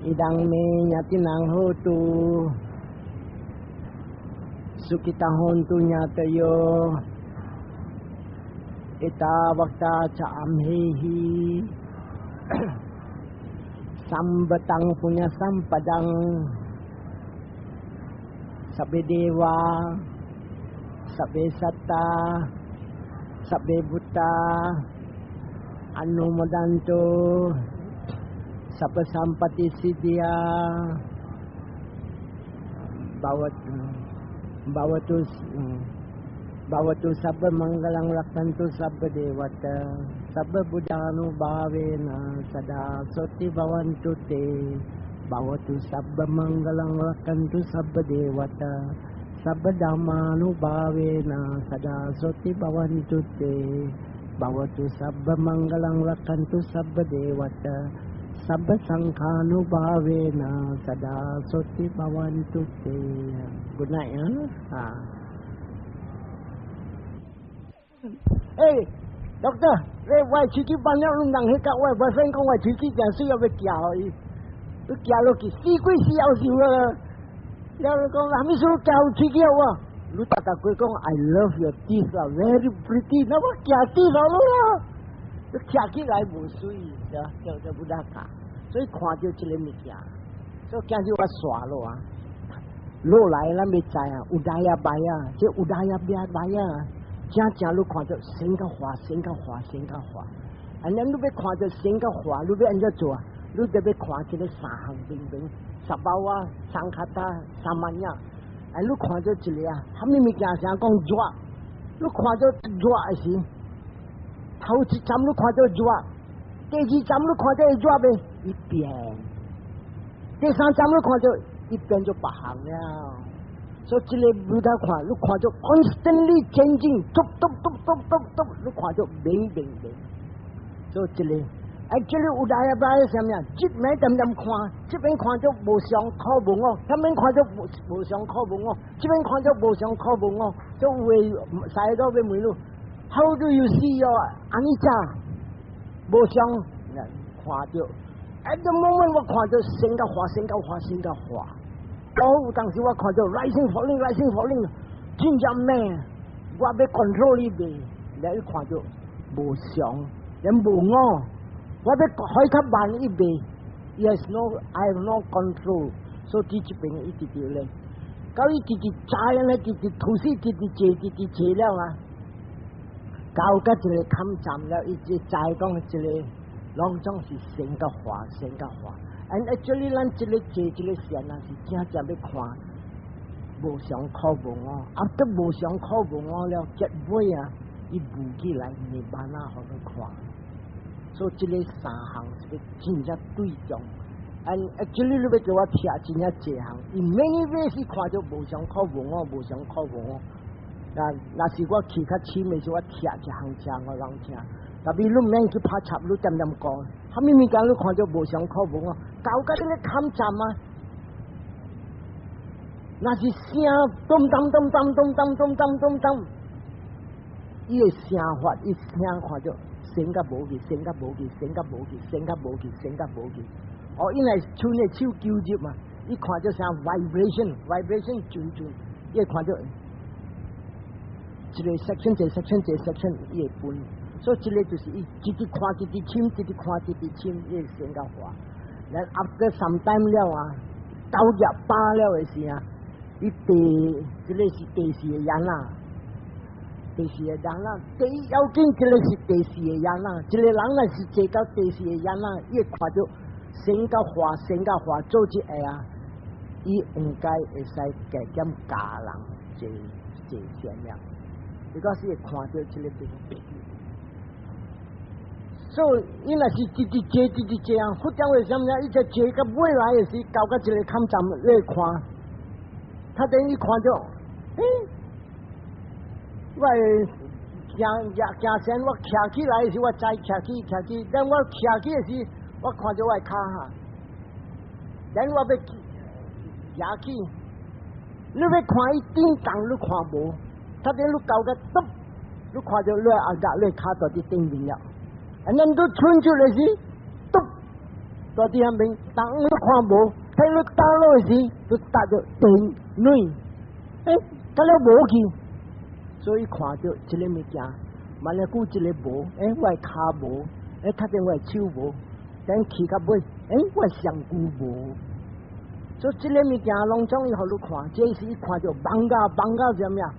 Idang me ñatinang hotu sukhita hontu ñatayo Ettavata ca amhehi Sambatang punya sampadang Sabbe deva Sabbe satta Sabbe bhuta Anumodantu Sabba sampatti siddhiya Bhavatu Bhavatu sabba mangalang rakkantu sabba devata sabba buddhanubhavena sada soti bhavantu te Bhavatu sabba mangalang rakkantu sabba devata sabba dhammanubhavena sada soti bhavantu te Bhavatu sabba mangalang rakkantu sabba devata sabba sanghanubhavena sada soti bhavantu te. Good night 啊。欸，doctor，你我喙齒放了，你人去甲我 boyfriend 講我喙齒誠媠，要欲寄予伊，你寄落去死鬼死夭壽啊！了你講啥物事寄喙齒予我？你逐逐句講 I love your teeth 啊，very pretty，那我寄teeth 予你啦，你徛起來無媠，對就就不得教，所以看著這個物件，所以今日我煞落啊，落來咱欲知啊，udayabbaya，這 udayabbaya。正正你看著生佮化，生佮化，生佮化。啊，咱你欲看著生佮化，你欲按怎做啊？你得欲看這個三項明明，sabhava、sankhata、samanya。啊，你看著一個啊，啥物物件啥講熱，你看著熱的時，頭一站你看著熱，第二站你看著會熱袂？伊變。第三站你看著伊變做別項了。所以這个 Buddha 看，你看著 constantly changing，嘟嘟嘟嘟嘟嘟，你看著明明明。所以這个，actually udayabbaya 啥物啊？這邊恬恬看，這邊看著無常苦無我，那邊看著無常苦無我，這邊看著無常苦無我，就有的使到欲問你，How do you see your anicca？無常，看著，at the moment 我看著生甲化，生甲化，生甲化。哦，有當時我看著 rising falling rising falling，真正猛，我欲 control 伊袂，你看著無常，也無我，我欲開較慢伊袂，Yes no I have no control，所以這邊一直直咧，到伊直直知咧，直直吐死，直直坐，直直坐了啊，到甲一个坎站了，伊就知講這个攏總是生甲化，生甲化。And actually，咱這个坐這个禪啊，是正正欲看無常苦無我，啊，得無常苦無我了，結尾啊，伊悟起來，nirvana 予你看。所以這个三項是欲真正對中。And actually，你欲叫我聽真正濟項，in many ways 看著無常苦無我，無常苦無我。若是我去較深的時，我聽一項講予人聽。特別你毋免去拍插，你恬恬講，啥物物件你看著無常苦無我，到甲這个坎站啊，若是聲咚咚咚咚咚咚咚咚咚咚，伊的聲法，伊聲看著生甲無去，生甲無去，生甲無去，生甲無去，生甲無去。哦，因為手的手糾入嘛，伊看著聲 vibration，vibration 準準，伊會看著一个 section 一个 section 一个 section，伊會分。所以這个就是伊直直看，直直深，直直看，直直深，伊會生甲化。然後 after some time 了啊，九廿八了的時啊，伊第這个是第四个 jhana，第四個 jhana，第一要緊這个是第四個 jhana，一個人若是坐到第四個 jhana，伊會看著生甲化，生甲化做這个啊，伊應該會使加減教人坐坐禪了，伊講是會看著這个病。所以，伊若是直直坐，直直坐啊，佛講為啥物啊？伊就坐到尾來的時，到甲一个坎站咧看，他等於看著，欸，我行行行前，我徛起來的時，我知徛起徛起，等我徛起的時，我看著我的跤哈，等我欲舉起，你欲看伊振動，你看無？他等你到甲篤，你看著你後額你跤佇佇頂面了。啊，咱都伸出來時，篤，佇佇遐面，當你看無，睇你打落時，就搭著電軟，欸，甲了無去，所以看著這个物件，萬一久這个無，欸，我的跤無，欸，較正我的手無，等去到尾，欸，我的上軀無，所以這个物件攏總伊予你看，這是伊看著 bhanga bhanga 啥物啊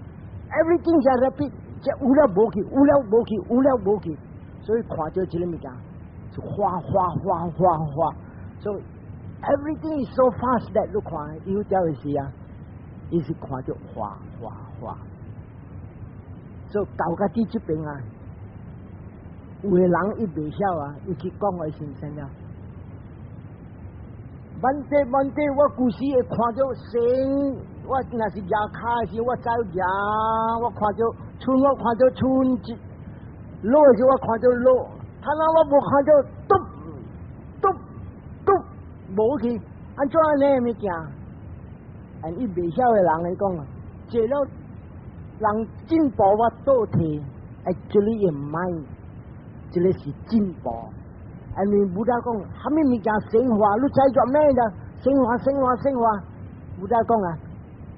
？Everything is rapid，這有了無去，有了無去，有了無去。所以看著這个物件是化化化化化，所以 everything is so fast that 你看有朝的時啊，伊是看著化化化，所以到甲佇這邊啊，有的人伊袂曉啊，伊去講的是啥了？Bhante Bhante，我舊時會看著生，我若是舉跤的時，我知舉，我看著春，我看著春一。落的時我看著落，他那我無看著篤篤篤無去，按怎按呢物件？按伊袂曉的人來講啊，坐了人進步我倒退，actually 也毋愛，這个是進步。因為 Buddha 講，啥物物件生化，你知做咩的？生化生化生化，Buddha 講啊，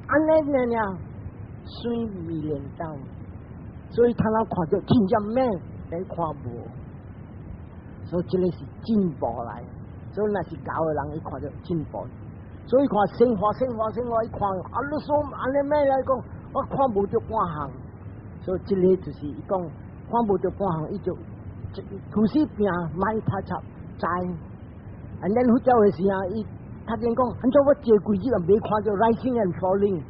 按呢爾爾，水未練到，所以他那看著真正猛，但看無，所以這个是進步來。所以若是𠢕的人，伊看著進步。所以看生化生化生化，伊看啊，你說按呢咩來講，我看無著半項。所以這个就是伊講看無著半項，伊就吐死病，莫拍插知。And then 佛教的時啊，伊他見講，按怎我坐幾日啊，未看著 rising and falling，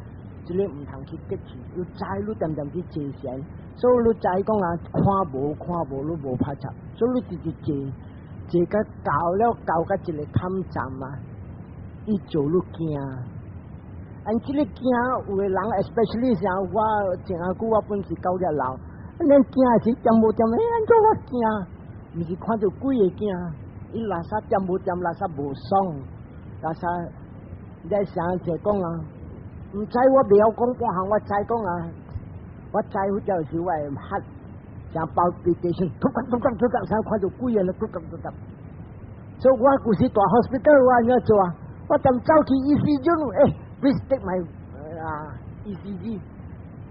這个毋通去激氣，你知你恬恬去坐禪，所以你知講啊，看無看無，你無拍插，所以你直直坐，坐甲到了到甲一个坎站啊，伊做你驚。按這個驚有的人，especially 像我前下久我本是九日老，咱驚是恬無恬，欸，按怎我驚？毋是看著鬼會驚，伊垃圾恬無恬，垃圾無爽，垃圾你想就講啊，毋知我袂曉講半項，我知講啊，我知好就是我會 heart 像 palpitation，突突突突突，像看著鬼啊，突突突突。所以我舊時蹛 hospital 我按怎做啊？我踮走去 ECG，欸，please take my 啊 ECG，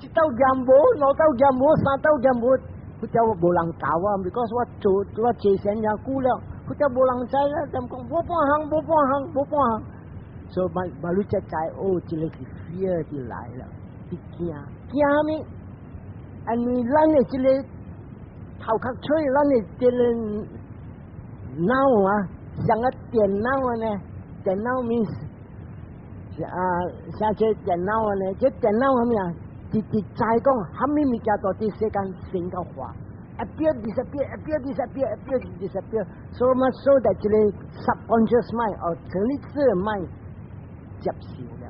一道驗無，兩道驗無，三道驗無，佛教無人教我，because 我做我坐禪也久了，佛教無人知啦，踮講無半項，無半項，無半項，所以嘛嘛你才知哦，這個是 fear 就來了，是驚驚咩？因為咱的這個頭殼吹，咱的這個腦啊，像個電腦呢，電腦 means 啊，像這電腦呢，這電腦啥物啊？直直知講，啥物物件都佇世間生甲化，appear disappear appear disappear appear disappear，so much so that 這個 subconscious mind 哦，潛意識的 mind 接受了，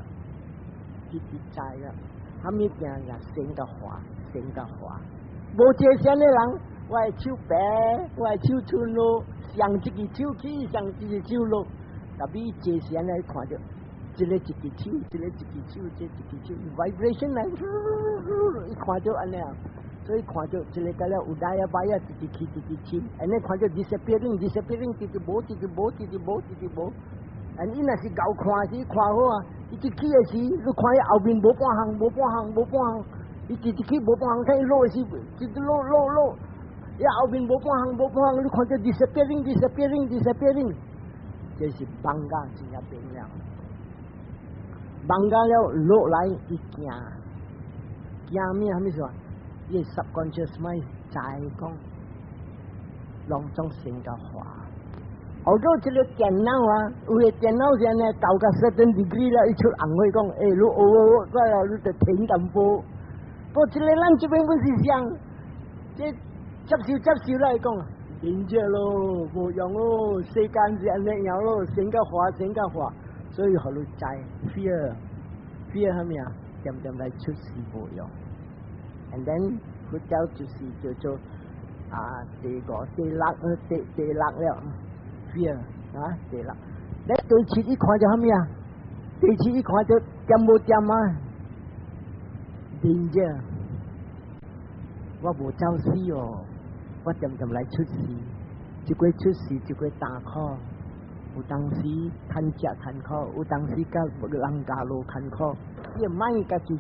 直直知了，啥物件也生甲化，生甲化。無這線的人，我的手白，我的手伸落，上一支手起，上一支手落，特別這線來看著。這個一支手，這個一支手，這個一支手，vibration 來，伊看著按呢，所以看著這個個了有來啊擺啊，一直起一直起，按呢看著 disappearing disappearing，直直無，直直無，直直無，直直無。按伊若是𠢕看時看好啊，伊一起的時，你看伊後面無半項，無半項，無半項，伊直直起無半項，睇伊落的時，直直落落落，伊後面無半項，無半項，你看著 disappearing disappearing disappearing，這是 bhanga 真正變了。bhanga 了落來，伊驚驚咩？啥物事啊？伊 subconscious mind 知講，攏總生甲化。後頭這個電腦啊，有的電腦是按呢，到個 certain degree 了，伊出紅火講，欸，你哦，過來你就停淡薄。不過這個咱這邊阮是想，這接受接受來講，忍者咯，無用咯，世間是按呢樣咯，生甲化，生甲化。所以予你知 fear fear 啥物啊？恬恬來出事無用。And then 佛教就是叫做啊第五、第六、第六了 fear 啊第六。你第七伊看著啥物啊？第七伊看著恬無恬啊？danger，我無走死哦，我恬恬來出事，一過出事一過擔苦。有當時趁食艱苦，有當時佮人家路艱苦。伊 mind 家己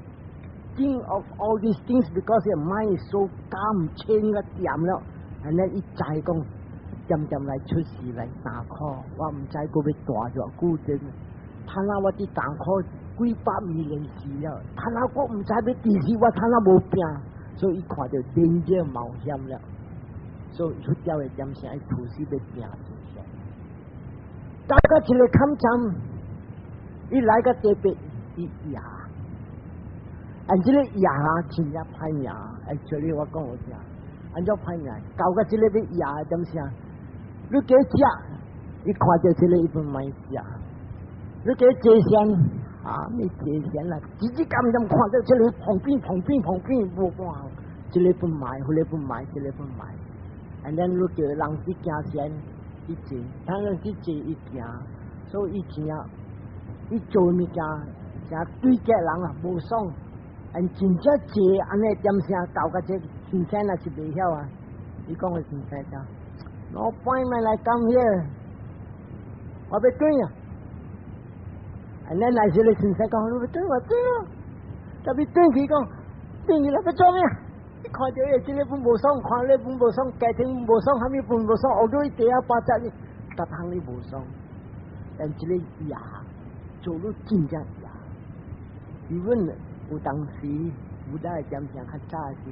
think of all these things because 伊 mind so calm 清個恬了，按呢伊知講恬恬來出事來擔苦，我毋知閣欲蹛偌久陣。他若我佇擔苦幾百年時了，他若我毋知欲佇時，我他若無拼，所以伊看著 danger 冒險了，所以佛教的點聲伊菩薩欲拼真正。到到一個坎站，伊來個特別，伊贏，按這個贏真正歹贏，actually 我講予聽，按怎歹贏？到個這個欲贏點聲？你加食，伊看著這個伊攏莫食。你加坐禪，啊，你坐禪啦，直直咁咁看著這個旁邊旁邊旁邊無半項，這個不買，彼個不買，這個不買。And then 你叫人去行禪。伊坐，他人去坐伊行，所以伊真伊做物件，誠對個人啊無爽，按真正坐按呢點聲到甲這先生若是袂曉啊，伊講的先生講，No point 來 come here，我欲轉啊，按呢若是咧先生講，你欲轉我轉啊，特別轉去講，轉去來欲做咩？你看著伊這個攏無爽，看咧攏無爽，家庭無爽，啥物攏無爽，學到伊地下八節哩，逐項你無爽，但這個贏做了真正贏。even 有當時有當點聲較早時，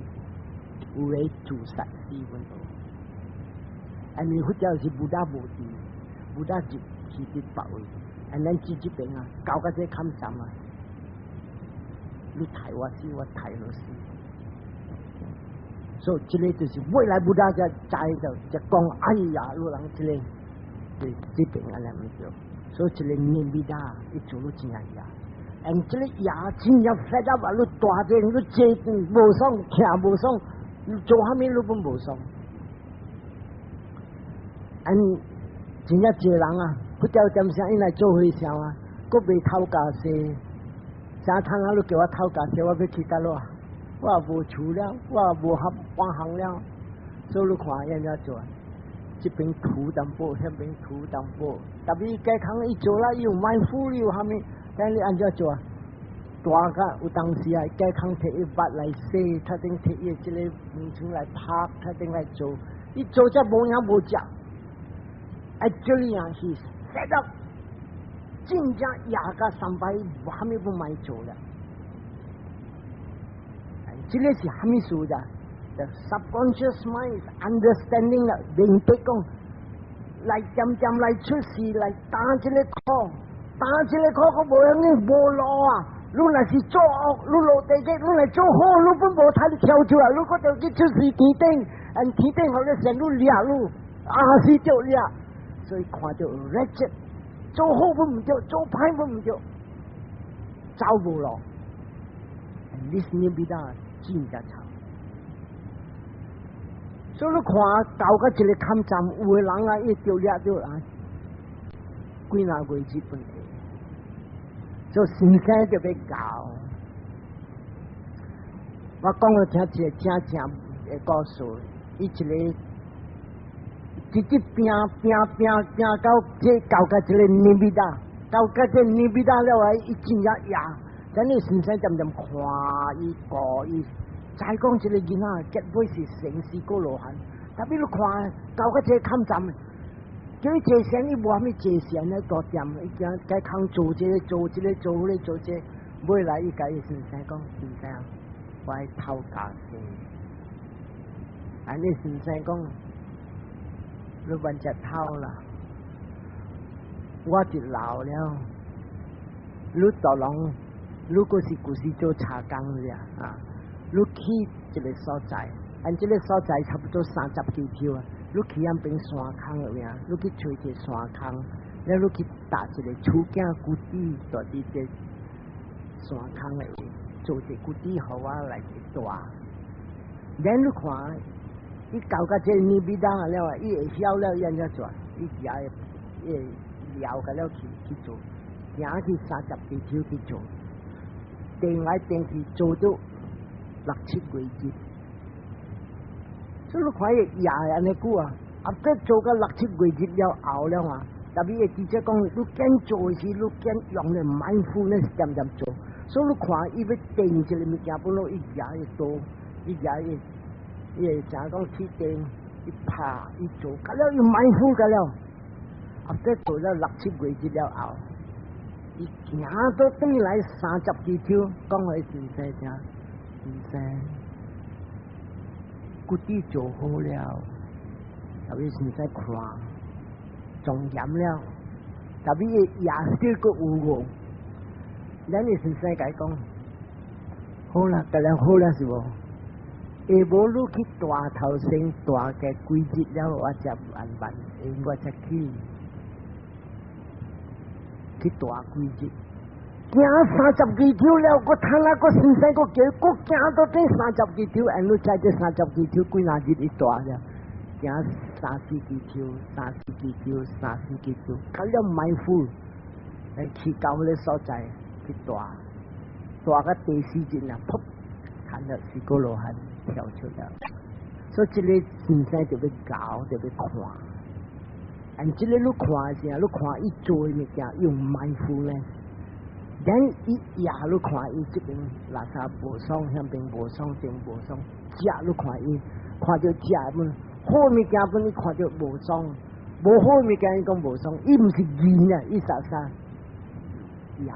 有個自殺死阮度，因為佛教是 Buddha 無佇，Buddha 入去佇別位，按咱這這邊啊，搞到這坎站啊，你刣我死，我刣你死。所以這個就是未來 Buddha 才知就就講，哎呀，有人這個對這邊按呢毋對，所以這個 nimitta 伊做了真贏。嗯，這个也真正 fed up 啊！你大陣，你坐無爽，徛無爽，你做啥物你攏無爽。嗯，真正濟人啊，不條點聲伊來做和尚啊，閣袂頭家洗，啥通啊？你叫我頭家洗，我欲去佗落啊？我也無厝了，我也無合換行了，所以你看伊按怎做？這邊塗淡薄，彼邊塗淡薄，特別健康伊做啦，伊有 mindful，有啥物？但你按怎做啊？大甲有當時啊，健康提伊筆來洗，他頂提伊這個名稱來拍，他頂來做，伊做才無影無食。Actually 啊，是 fed up，真正壓甲三擺，無蝦米不愛做啦。這个是蝦米事咋？The subconscious mind is understanding 啦，明白講，來漸漸來出世來擔這个苦，擔這个苦，閣無用無路啊！你若是做惡，你落地獄；你若做好，你本無通跳出來，你閣著去出世天頂，按天頂予你先你掠你，啊是著掠，所以看著 wretched，做好本毋對，做歹本毋對，走無路。This nibbida 真正慘。所以你看到甲一个坎站，有的人啊，伊著掠著啊，幾若月日本會，所以先生就欲教。我講予聽一个正正的故事，伊一个直直拼拼拼拼到這到甲一个 nibbida，到甲這 nibbida 了啊，伊真正贏。等你先生漸漸看伊顧伊。再講這个囡仔，結尾是成四果羅漢。特別你看到甲這个坎站，叫伊坐禪，伊無蝦米坐禪咧大店，伊驚該空做這个做這个做彼个做這个，尾來伊共伊先生講，先生，我愛頭家洗。按呢先生講，你問隻頭啦，我就老了，你大人，如果是舊時做茶工的啊，你去一个所在，按這个所在差不多30幾條啊，你去遐邊山空入面，你去揣一个山空，了你去搭一个厝囝谷底，蹛佇這山空內面，做一个谷底，予我來去蹛。然你看，伊到甲這个 nibbida 了啊，伊會曉了，伊按怎做？伊也會會撩甲了去去做，行去30幾條去做，轉來轉去做到六七月日。所以你看伊也會按呢久啊，啊，閣做到六七月日了後了啊，特別會記者講，你揀做時，你揀用的 mindfulness 點點做，所以你看伊欲訂一个物件，本來伊也會多，伊也會。伊會誠講起電，伊拍伊做，甲了伊 mindful 甲了，啊，閣做了六七月日了後，伊行倒轉來30幾條，講予先生聽，先生，骨子做好了，特別先生看，莊嚴了，特別伊也是閣有無，咱的先生共伊講，好啦，甲了好了是無？下無你去大頭先蹛個幾日了，我才慢慢，我才去去蹛幾日。行30幾條了，閣趁啊，閣先生閣叫，閣行到這三十幾條，按你知這三十幾條幾若日伊蹛了，行三四幾條，三四幾條，三四幾條，較了 mindful，來去到彼个所在去蹛，蹛到第四日啊，噗，看到四果羅漢跳出來，所以這个先生就欲教，就欲看。按這个你看時啊，你看伊做的物件用 mindfulness，咱伊也你看伊這邊垃圾無爽，遐邊無爽，這邊無爽，食你看伊看著食本好物件本，伊看著無爽，無好物件伊講無爽，伊毋是見啊，伊實實也，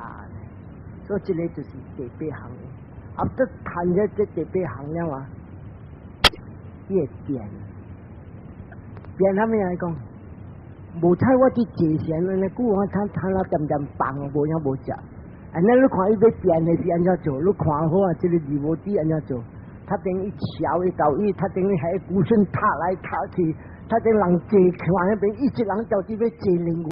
所以這个就是第八項。啊，這談咗這第八項了啊，伊會變，變啥物來講？無彩我佇坐禪按呢久，我睇睇了漸漸放無影無食。按呢你看伊欲變的是按怎做？你看好啊，這个二無底按怎做？他等於橋伊到伊，他等於喺古順塔來塔去，他等人坐看彼邊，一直人到佇欲坐靈。